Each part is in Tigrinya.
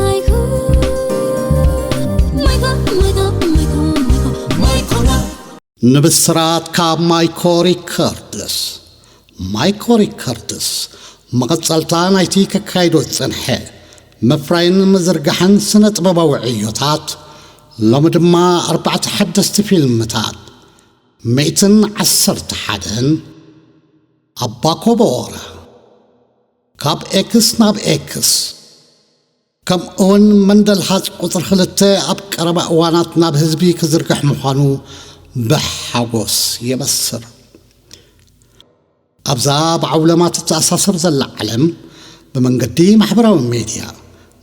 ማይኮ፣ ማይኮ፣ ማይኮ፣ ማይኮ፣ ማይኮ፣ ማይኮ። ንብስራት ካብ ማይኮ ሪከርድስ። ማይኮ ሪከርድስ መቐጸልታ ናይቲ ከካይዶ ዝጸንሐ ምፍራይን ምዝርጋሕን ስነ ጥበባዊ ዕዮታት፣ ሎሚ ድማ ኣርባዕተ ሓደስቲ ፊልምታት፣ ሚእትን ዓሰርተ ሓደን፣ ኣባ ኮቦር፣ ካብ ኤክስ ናብ ኤክስ፣ ከምኡውን መንደልሃጽ ቁጽሪ ክልተ ኣብ ቀረባ እዋናት ናብ ህዝቢ ክዝርጋሕ ምዃኑ ብሓጎስ የበስር። ኣብዛ ብዓውለማ ትተኣሳሰር ዘላ ዓለም፣ ብመንገዲ ማሕበራዊ ሜድያ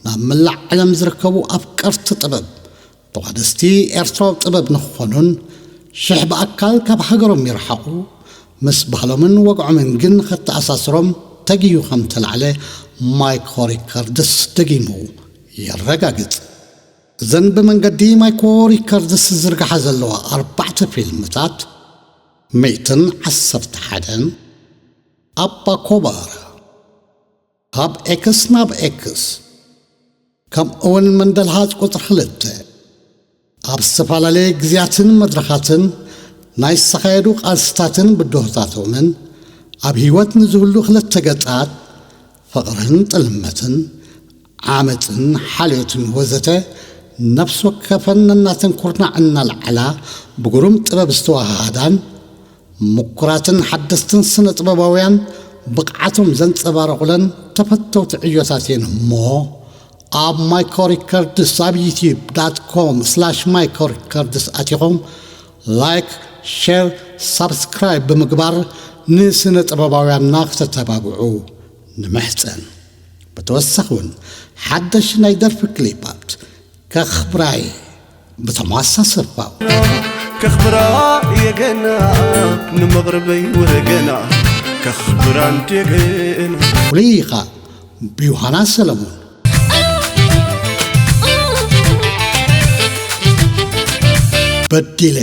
ናብ መላእ ዓለም ዝርከቡ ኣፍቀርቲ ጥበብ፣ ተዋደስቲ ኤርትራዊ ጥበብ ንክኾኑን ሽሕ ብኣካል ካብ ሃገሮም ይርሓቑ፣ ምስ ባህሎምን ወግዖምን ግን ከተኣሳስሮም ተጊዩ ከም ተላዕለ ማይኮ ሪከርድስ ደጊሙ የረጋግጽ። እዘን ብመንገዲ ማይኮ ሪከርድስ ዝዝርግሓ ዘለዋ ኣርባዕተ ፊልምታት፣ ሚእትን ዓሰርተ ሓደን፣ ኣባ ኮባር፣ ካብ ኤክስ ናብ ኤክስ፣ ከምኡውን መንደልሃጽ ቁጽሪ ክልተ፣ ኣብ ዝተፈላለየ ግዜያትን መድረኻትን ናይ ዝተኻየዱ ቃልስታትን ብድሆታቶምን፣ ኣብ ህይወት ንዝህሉ ክልተ ገጻት፣ ፍቕርን ጥልመትን፣ ዓመጽን ሓልዮትን ወዘተ፣ ነፍሲ ወከፈን ነናተን ኩርናዕ እናልዓላ፣ ብግሩም ጥበብ ዝተዋሃሃዳን፣ ምኩራትን ሓደስትን ስነ ጥበባውያን ብቕዓቶም ዘንጸባረቑለን ተፈተውቲ ዕዮታት እየን እሞ፣ ኣብ ማይኮ ሪከርድስ ኣብ ዩትዩብ ዳት ኮም ስላሽ ማይኮ ሪከርድስ ኣቲኹም ላይክ፣ ሼር፣ ሳብስክራይብ ብምግባር ንስነ ጥበባውያንና ክተተባብዑ ንምሕጸን። ብተወሳኺ እውን ሓደሽ ናይ ደርፊ ክሊፓት ከኽብራይ ብቶማስ ኣሰፋው። ከኽብራ የገና ንመቕርበይ ወረገና ከኽብራ እንደገና። ፍሉይ ኢኻ ብዮሃና ሰለሙን። በዲለ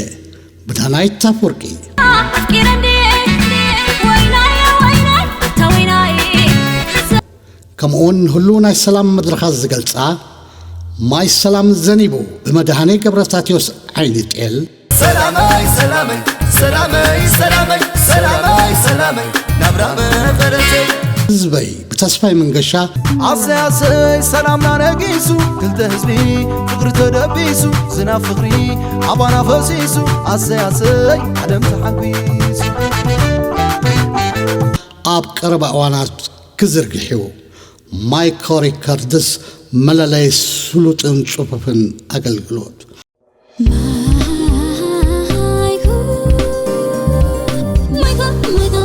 ብዳናይት ኣፈወርቂ። ኣፍቂረ እንዴ ወይናይ ወይናይ እታ ወይናይ። ከምኡውን ንህሉ ናይ ሰላም መድረኻት ዝገልጻ ማይ ሰላም ዘኒቡ ብመድሃኔ ገብረታቴዎስ ዓይኒ ጤል። ሰላመይ ሰላመይ ሰላመይ ሰላመይ ሰላመይ ሰላመይ ናብራ መቐረተይ። ህዝበይ ብተስፋይ መንገሻ። ኣሰይ ኣሰይ ሰላምና ነጊሱ ክልተ ህዝቢ ፍቕሪ ተደቢሱ ዝናብ ፍቕሪ ኣባና ፈሲሱ ኣሰይ ኣሰይ ዓለም ተሓጒሱ። ኣብ ቀረባ እዋናት ክዝርግሕ እዩ። ማይኮ ሪከርድስ መለለይ ስሉጥን ጽፉፍን ኣገልግሎት። ማይኮ፣ ማይኮ፣ ማይኮ፣